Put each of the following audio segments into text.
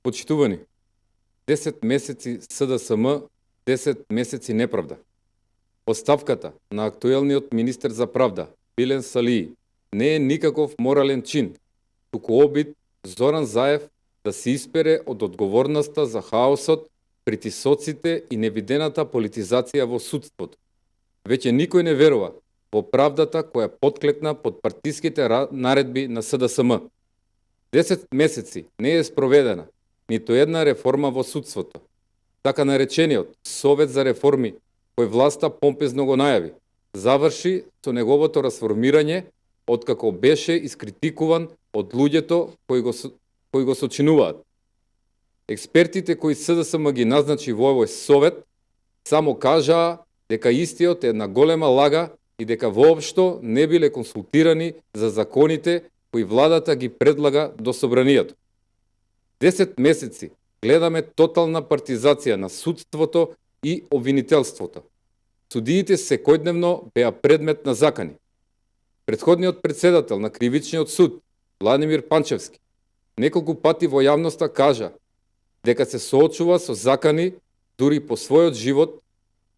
Почитувани, 10 месеци СДСМ, 10 месеци неправда. Оставката на актуелниот министер за правда, Билен Салии, не е никаков морален чин, туку обид Зоран Заев да се испере од одговорноста за хаосот, притисоците и невидената политизација во судството. Веќе никој не верува во правдата која потклекна под партиските наредби на СДСМ. 10 месеци не е спроведена ниту една реформа во судството. Така наречениот Совет за реформи, кој власта помпезно го најави, заврши со неговото расформирање откако беше искритикуван од луѓето кои го сочинуваат. Експертите кои СДСМ ги назначи во овој совет само кажаа дека истиот е една голема лага и дека воопшто не биле консултирани за законите кои владата ги предлага до собранието. 10 месеци гледаме тотална партизација на судството и обвинителството. Судиите секојдневно беа предмет на закани. Претходниот председател на Кривичниот суд, Владимир Панчевски, неколку пати во јавноста кажа дека се соочува со закани дури по својот живот.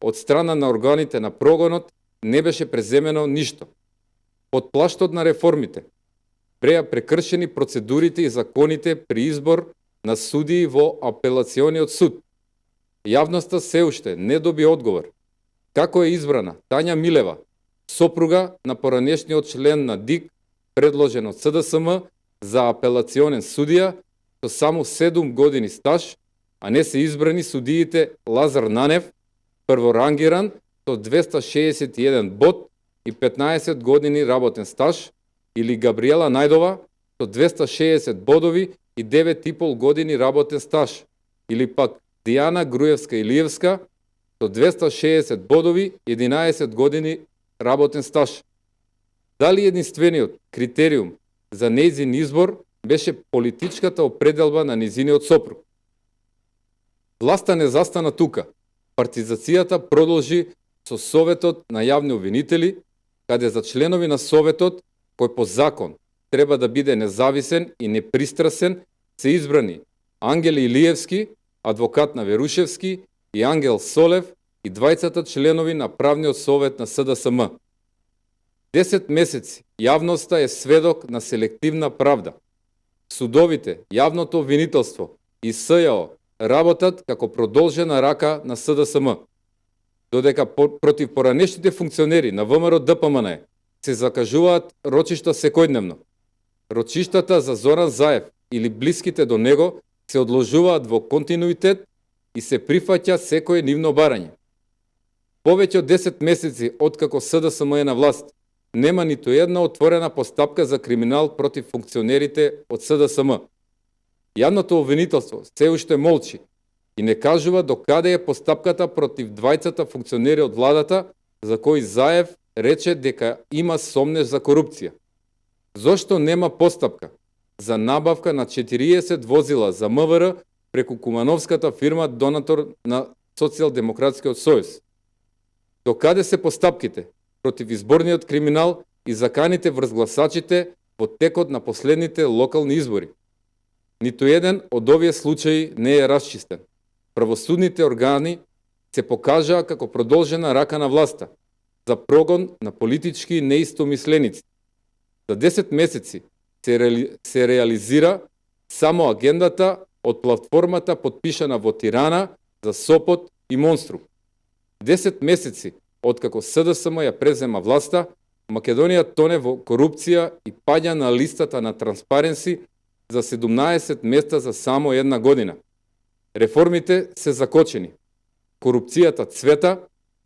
Од страна на органите на прогонот не беше преземено ништо. Под плаштот на реформите беа прекршени процедурите и законите при избор на судии во апелациониот суд. Јавноста се уште не доби одговор како е избрана Тања Милева, сопруга на поранешниот член на ДИК, предложен од СДСМ за апелационен судија со само 7 години стаж, а не се избрани судиите Лазар Нанев, прворангиран со 261 бод и 15 години работен стаж, или Габриела Најдова со 260 бодови и 9,5 години работен стаж, или пак Дијана Груевска-Илиевска со 260 бодови и 11 години работен стаж. Дали единствениот критериум за нејзин избор беше политичката определба на незиниот сопруг? Власта не застана тука. Партизацијата продолжи со Советот на јавни обвинители, каде за членови на Советот, кој по закон треба да биде независен и непристрасен, се избрани Ангел Илиевски, адвокат на Верушевски, и Ангел Солев, и двајцата членови на правниот совет на СДСМ. 10 месеци јавноста е сведок на селективна правда. Судовите, јавното обвинителство и СЈО работат како продолжена рака на СДСМ. Додека против поранешните функционери на ВМРО ДПМН се закажуваат рочишта секојдневно. Рочиштата за Зоран Заев или блиските до него се одложуваат во континуитет и се прифаќа секое нивно барање. Повеќе од 10 месеци откако СДСМ е на власт, нема ниту една отворена постапка за криминал против функционерите од СДСМ. Јавното обвинителство се уште молчи и не кажува до каде е постапката против двајцата функционери од владата за кои Заев рече дека има сомнеж за корупција. Зошто нема постапка за набавка на 40 возила за МВР преку кумановската фирма донатор на Социјалдемократскиот сојуз? До каде се постапките против изборниот криминал и заканите врз гласачите во текот на последните локални избори? Ниту еден од овие случаи не е расчистен. Правосудните органи се покажаа како продолжена рака на власта за прогон на политички неистомисленици. За 10 месеци се реализира само агендата од платформата подпишана во Тирана за Сопот и Монструм. 10 месеци откако СДСМ ја презема власта, Македонија тоне во корупција и паѓа на листата на Транспаренси за 17 места за само една година. Реформите се закочени. Корупцијата цвета,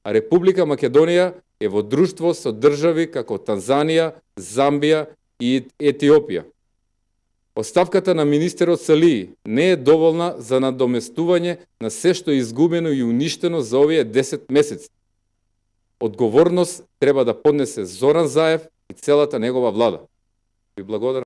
а Република Македонија е во друштво со држави како Танзанија, Замбија и Етиопија. Оставката на министерот Салии не е доволна за надоместување на се што е изгубено и уништено за овие 10 месеци. Одговорност треба да поднесе Зоран Заев и целата негова влада. Ви благодарам.